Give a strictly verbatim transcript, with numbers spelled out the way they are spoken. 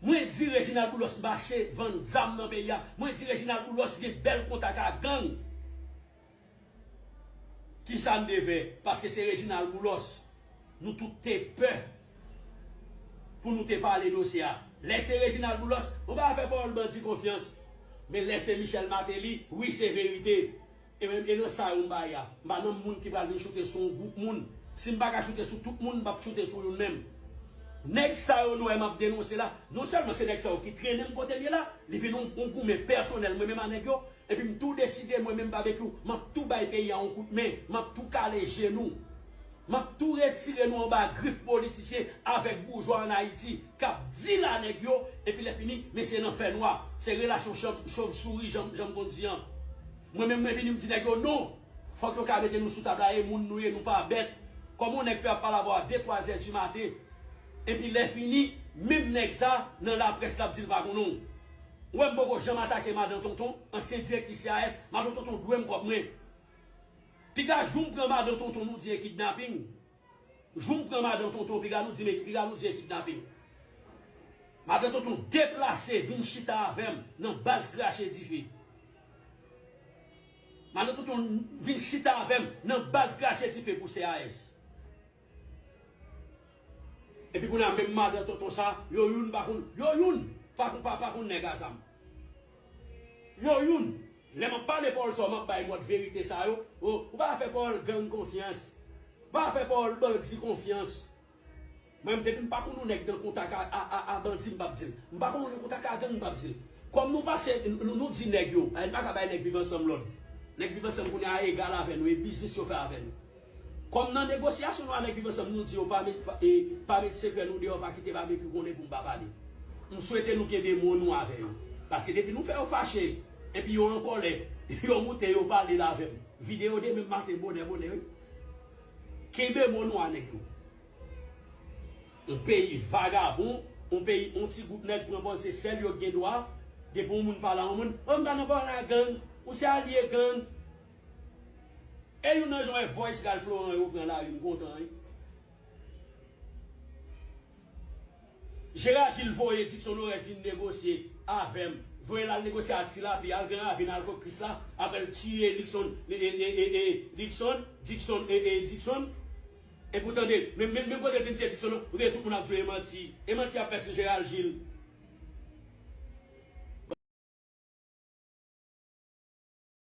Mwen di Reginald Boulos mache vann zam nan peyi a. Mwen di Reginald Boulos gen bèl kontak a gang. Kisa n te fè? Paske se Reginald Boulos. Nou tout te pè pou nou te pale dosye a. Lè se Reginald Boulos, ou pa fè pawòl bandi konfyans. Men lè se Michel Martelly, wi, se verite. E menm, e nan sa yo m bay a. M pa nan moun ki pral vin choute sou yon gwoup moun. Si m pa ka choute sou tout moun, m p ap choute sou youn menm. Nèg sa yo nou wè m ap denonse la, non sèlman se nèg sa yo ki trennen m kote m ye la, li vin yon, yon goumen pèsonèl mwen menm a nèg yo, epi m tou deside mwen menm Babekyou, m ap tou bay peyi a yon kout men, m ap tou kale je nou. M ap tou retire nou anba grif politisyen avèk boujwa ann Ayiti k ap dil a nèg yo, epi lè fini, men se nan fènwa. Se relasyon chòv, chòv souri, jan, jan m konn di an. Mwen menm, mwen vini, m di nèg yo, non! Fòk yo ka mete nou sou tab la, e moun nou ye, nou pa bèt. Kòman yon nèg fè ap pale avè w a de, twa zè di maten? Epi lè fini, menm nèg sa, nan laprès, l ap di l pa konnen w. Ou wè m poko janm atake madan Tonton, ansyen direktris C A S, madan Tonton dwe m kòb mwen. Piga jou m pran madan Tonton nou di e kidnaping. Jou m pran madan Tonton, piga nou di m e, piga nou di e kidnaping. Madan Tonton deplase vin chita avè m nan baz krache dife. Madan Tonton vin chita avè m nan baz krache dife pou C A S. Epi kounye a menm madan Tonton sa, yo youn pa konn, yo youn pa konn, pa, pa konn nèg a zam. Yo youn, lè m ap pale pawòl sa yo, m ap bay mòd verite sa yo, o, ou pa fè pawòl gang konfyans. Pa fè pawòl bandi konfyans. Mwen menm, depi m pa konn yon nèg nan kontak a, a, a, a bandi, m p ap di l. M pa konn yon nèg nan kontak a gang, m p ap di l. Kòm nou pase, nou, nou di nèg yo, n pa ka bay nèg Viv Ansanm lòd. Nèg Viv Ansanm kounye a egal avè nou, e biznis yo fè avè nou. Kòm nan negosyasyon nou a nèg Viv Ansanm, nou di yo pa met, pa, e, pa met sekrè nou deyò, pa kite Babekyou konnen pou m pa pale. M swete nou kenbe mo nou avè yo. Paske depi nou fè yo fache, epi yo an kòlè, yo moute, yo pale l avè m. Videyo demen maten bonè, bonè, wi. Kenbe mo nou a nèg yo. Yon peyi vagabon, yon peyi, yon ti gwoup nèg pran pòz se sèl yo k gen dwa, depi yon moun pale a yon moun, o, m pa nan pawòl a gang, ou se alye gang. E youn nan jan wè Voice Gal Florent yo pran lari, m kontan, wi. Gérard Gilles voye Dickson Orès vin negosye avè m. Voye l al negosye a Ti Lapli, al Gran Ravin, al Kot Kris la, apre l tiye Dickson, e, e, e, e, e, Dickson, Dickson, e, e, Dickson. Epi w tande, menm, menm, menm kote l vin tiye Dickson nan, ou tande tout moun ap di w e manti. E manti y ap fè sou Gérard Gilles.